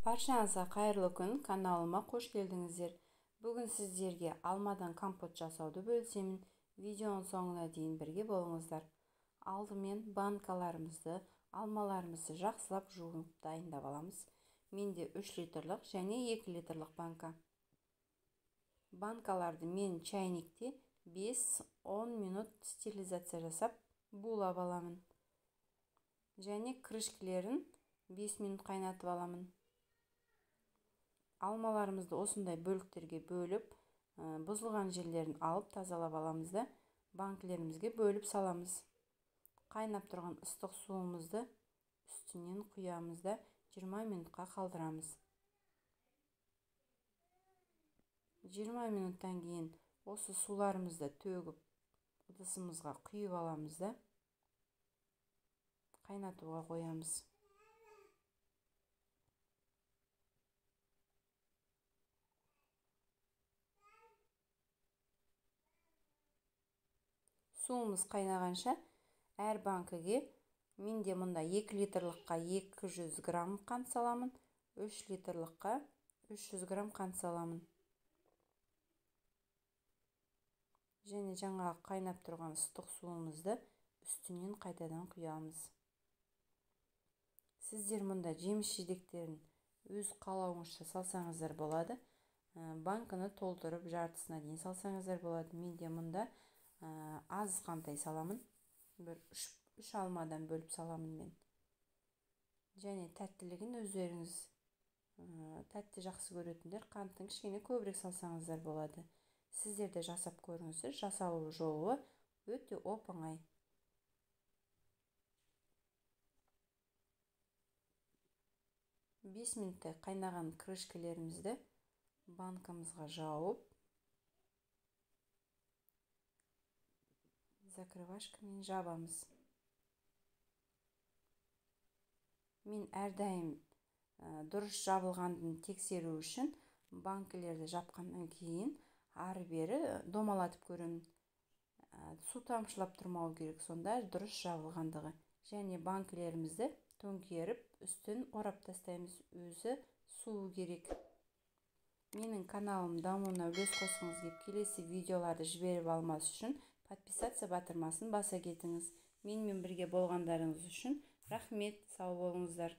Баршаңызға қайырлы күн, каналыма қош келдіңіздер. Бүгін сіздерге алмадан компот жасауды бөлісемін. Видеоның соңына дейін бірге болыңыздар. Алдымен банкаларымызды, алмаларымызды жақсылап жуып дайындап аламыз. Менде 3 литрлік және 2 литрлік банка. Банкаларды мен чайникте 5-10 минут стерилизация жасап булап аламын. Және крышкілерін 5 минут қайнатып аламын. Алмаларымызды осындай бөліктерге бөліп, бұзылған жерлерін алып тазалап аламыз да банкілерімізге бөліп саламыз. Қайнап тұрған ыстық суымызды үстінен құямыз да 20 минутқа қалдырамыз. 20 минуттан кейін осы суларымызды төгіп, ыдысымызға құйып аламыз да қайнатуға қоямыз. Суымыз қайнағанша әр банкіге менде мұнда 2 литрлыққа 200 грамм қант саламын, 3 литрлыққа 300 грамм қант саламын. Және жаңағы қайнап тұрған ыстық суымызды үстінен қайтадан құямыз. Сіздер мұнда жеміс жидектерін өз қалауыңызша салсаңыздар болады. Банкіні толтырып жартысына дейін салсаңыздар болады. Менде мұнда аз қантай саламын. Бір үш алмадан бөліп саламын мен. Және тәттілігін өздеріңіз тәтті жақсы көретіндер қанттың кішкене көбірек салсаңыздар болады. Сіздер де жасап көріңіздер. Жасалу жолы өте оп-оңай. 5 минуттай қайнаған крышкілерімізді банкамызға жауып, закрывашкамен жабамыз. Мен әрдайым дұрыс жабылғандығын тексеру үшін банкілерді жапқаннан кейін ары-бері домалатып көремін. Су тамшылап тұрмау керек, сонда дұрыс жабылғандығы. Және банкілерімізді төңкеріп үстін орап тастаймыз, өзі суы керек. Менің каналым дамуына үлес қосқыңыз келіп, келесі видеоларды жіберіп алмас үшін подписаться батырмасын баса кетіңіз. Менімен бірге болғандарыңыз үшін рахмет, сау болыңыздар.